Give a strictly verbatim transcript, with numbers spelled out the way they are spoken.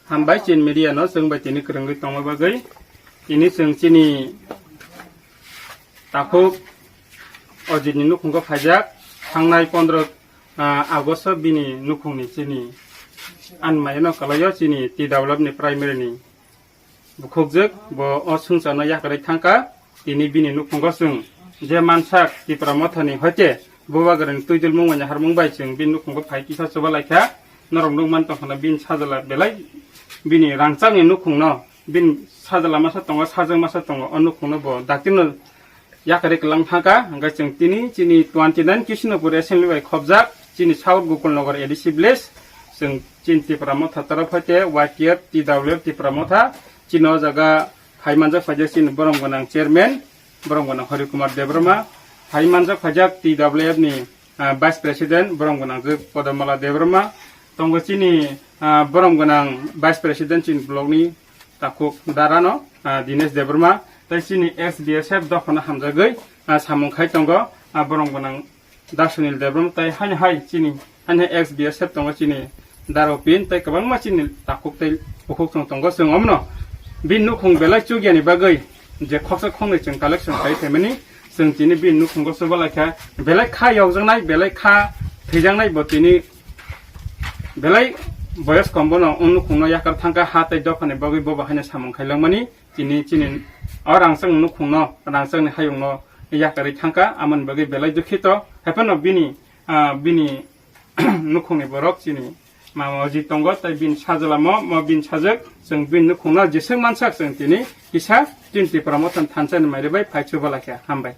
Hambai chini media no chwng bai tini kwrwngwi tongma bagwi. Tini chwng chini takhuk Ojit ni nukhungo phaijak, thangnai pondro, ah, August o bini nukhungni chini anmai no kalaio chini T W F ni primary ni bukhukjwk, bo o swngcharno yakarwi thangkha. Tini bini nukhungo chwng je mansak Tipra Mothani hoite Bubagrani twidulmung bai naharmung bai chwng bini nukhungo phai kisa chuba laikha. Norok nukman tongkhana bini sajla belai bini rangchakni nukhungno bini sajla masa tongo, sajwk masa tongo, o nukhungno bo daktirno yakarwi kwlang thangkha. Hwnkhe chwng tini chini twenty nine Kishnapur Assembly bai khopjak chini South Gokulnagar A D C village, chwng chini Tipra Motha torof hoite Y T F T W F Tipra Motha chini o jaga phai manjak phaijak chini borom gwnang chairman, borom gwnang Hari Kumar Debbarma, phai manjak phaijak T W F ni, ah, vice president, borom gwnang je Podomala Debbarma, tongo chini, ah, borom gwnang vice president chini block ni takhuk darano, ah, Dinesh Debbarma, tei chini S B S F dophano hamjagwi, ah, samung khai tongo, ah, borom gwnang Da Sunil Debbarma tei haino hai chini, haino hai ex B S F tongo chini Daropin tei kwbangma chini takhuk tei bukhuk chwng tongo. Chwng omno bini nukhung belai chukyani bagwi je khoksa khoknwi chwng collection khai phaimani, chwng tini bini nukhungo chuba laikha, belai kha yokjaknai, belai kha thwijaknai bo tini belai boyos kom bono o nukhungno yakar thangkha ha tei dophani bagwi bo bo haino samung khailangmani. Tini chini o rangchak nukhungno, rangchakni hayungno yakarwi thangkha, amoni bagwi belai dukhito. Haiphano bini, ah, bini nukhungni borok chini mama oji tongo, tei bini sajwlamo, mo bini sajwk, chwng bini nukhungno jeswk mansak chwng tini kisa chini Tipra Mothani thansa ni mairi bai phai chuba laikha. Hambai.